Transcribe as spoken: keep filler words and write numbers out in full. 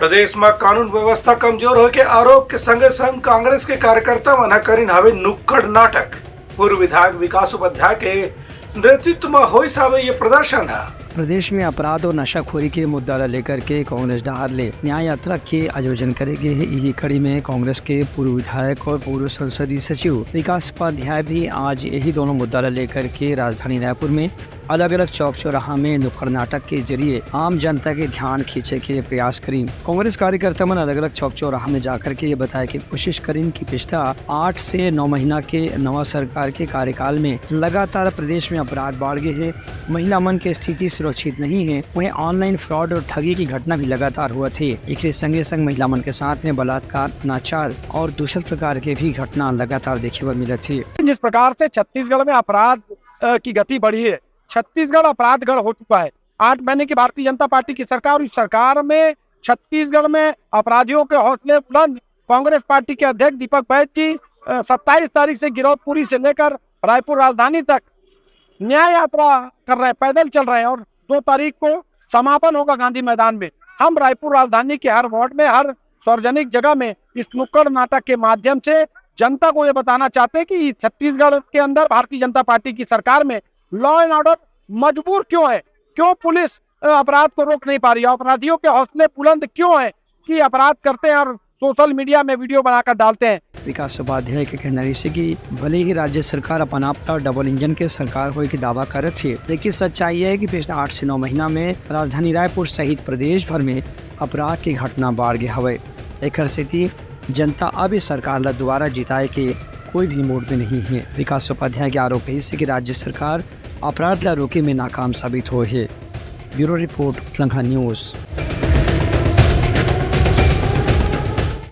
प्रदेश म कानून व्यवस्था कमजोर होए के आरोप के संगे संग कांग्रेस के कार्यकर्ता मन ह करिन हवे नुक्कड़ नाटक। पूर्व विधायक विकास उपाध्याय के नेतृत्व म होइस हवे ये प्रदर्शन ह। प्रदेश में अपराध और नशाखोरी के मुद्दा ला लेकर के कांग्रेस डहार ले न्याय यात्रा के आयोजन करे गे हे। इही कड़ी में कांग्रेस के पूर्व विधायक और पूर्व संसदीय सचिव विकास उपाध्याय भी आज यही दोनों मुद्दा ला लेकर के राजधानी रायपुर में अलग-अलग चौक चौराहा में नुक्कड़ नाटक के जरिए आम जनता के ध्यान खींचे के प्रयास करीन। कांग्रेस कार्यकर्ता मन अलग-अलग चौक चौराहा में जाकर के ये बताए के कोशिश करीन कि पिछला आठ से नौ महीना के नवा सरकार के कार्यकाल में लगातार प्रदेश में अपराध बढ़ गे हे, महिला मन के स्थिति सुरक्षित नहीं हे, वहीं online fraud और ठगी की घटना भी लगातार होवत हे। एकरे संगे संग महिला मन के साथ में बलात्कार, अनाचार और दूसर प्रकार के भी घटना लगातार देखे बर मिलत हे। जिस प्रकार से छत्तीसगढ़ में अपराध, अ, की गति बढ़ी है, छत्तीसगढ़ अपराध गढ़ हो चुका है। आठ महीने की भारतीय जनता पार्टी की सरकार, उस सरकार में छत्तीसगढ़ में अपराधियों के हौसले बुलंद। कांग्रेस पार्टी के अध्यक्ष दीपक बैज जी, अ, सत्ताईस तारीख से गिरौदपुरी से लेकर रायपुर राजधानी तक न्याय यात्रा कर रहे हैं, पैदल चल रहे हैं और दो तारीख को समापन होगा गांधी मैदान में। हम रायपुर राजधानी के हर वार्ड में, हर सार्वजनिक जगह में इस नुक्कड़ नाटक के माध्यम से जनता को ये बताना चाहते हैं कि छत्तीसगढ़ के अंदर भारतीय जनता पार्टी की सरकार में law and order मजबूर क्यों है, क्यों पुलिस, अ, अपराध को रोक नहीं पा रही है, अपराधियों के हौसले बुलंद क्यों हैं कि अपराध करते हैं और सोशल मीडिया में वीडियो बनाकर डालते हैं। विकास उपाध्याय के कहना रहिसे कि भले ही राज्य सरकार अपन आप ला डबल इंजन के सरकार होए के दावा करत हे, लेकिन सच्चाई ये हे कि पिछला आठ से नौ महीना में राजधानी रायपुर सहित प्रदेश भर में अपराध के घटना बाढ़ गे हवय। एकर सेती जनता अब इस सरकार ला दोबारा जिताए के कोई भी मूड में नहीं हे। विकास उपाध्याय के आरोप रहिसे कि राज्य सरकार अपराध ला रोके में नाकाम साबित होए हे। Bureau report, Lanka news.